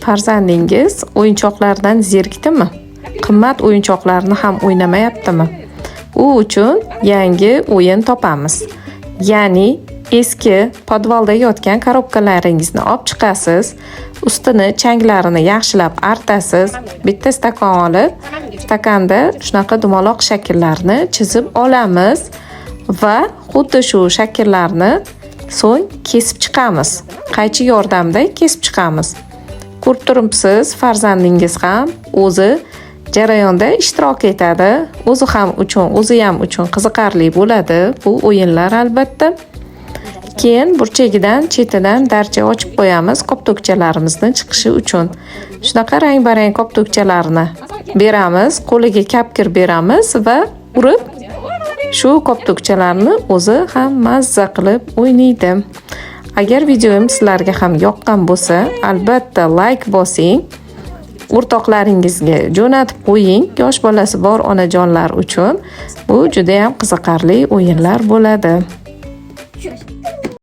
Farzandingiz o'yinchoqlardan zerikdimi? Qimmat o'yinchoqlarni ham o'ynamayaptimi? U uchun yangi o'yin topamiz. Ya'ni eski podvalda yotgan korobkalaringizni olib chiqasiz, ustini changlarini yaxshilab artasiz, bitta stakon olib, stakanda shunaqa dumaloq shakllarni chizib olamiz va xuddi shu shakllarni so'ng kesib chiqamiz. Qaychi yordamida kesib chiqamiz. Ko'rib turibsiz, farzandingiz ham o'zi jarayonda ishtirok etadi. O'zi ham uchun qiziqarli bo'ladi bu o'yinlar albatta. Keyin burchagidan, chetidan darcha ochib qo'yamiz koptokchalarimizni chiqishi uchun. Shunaqa rang-barang koptokchalarni beramiz, qo'liga kapkir beramiz va urib shu koptokchalarni o'zi ham mazza qilib o'ynaydi. Agar videom sizlarga ham yoqqan bo'lsa, albatta layk bosing. O'rtoqlaringizga jo'natib qo'ying. Yosh bolasi bor onajonlar uchun bu juda ham qiziqarli o'yinlar bo'ladi. Tush.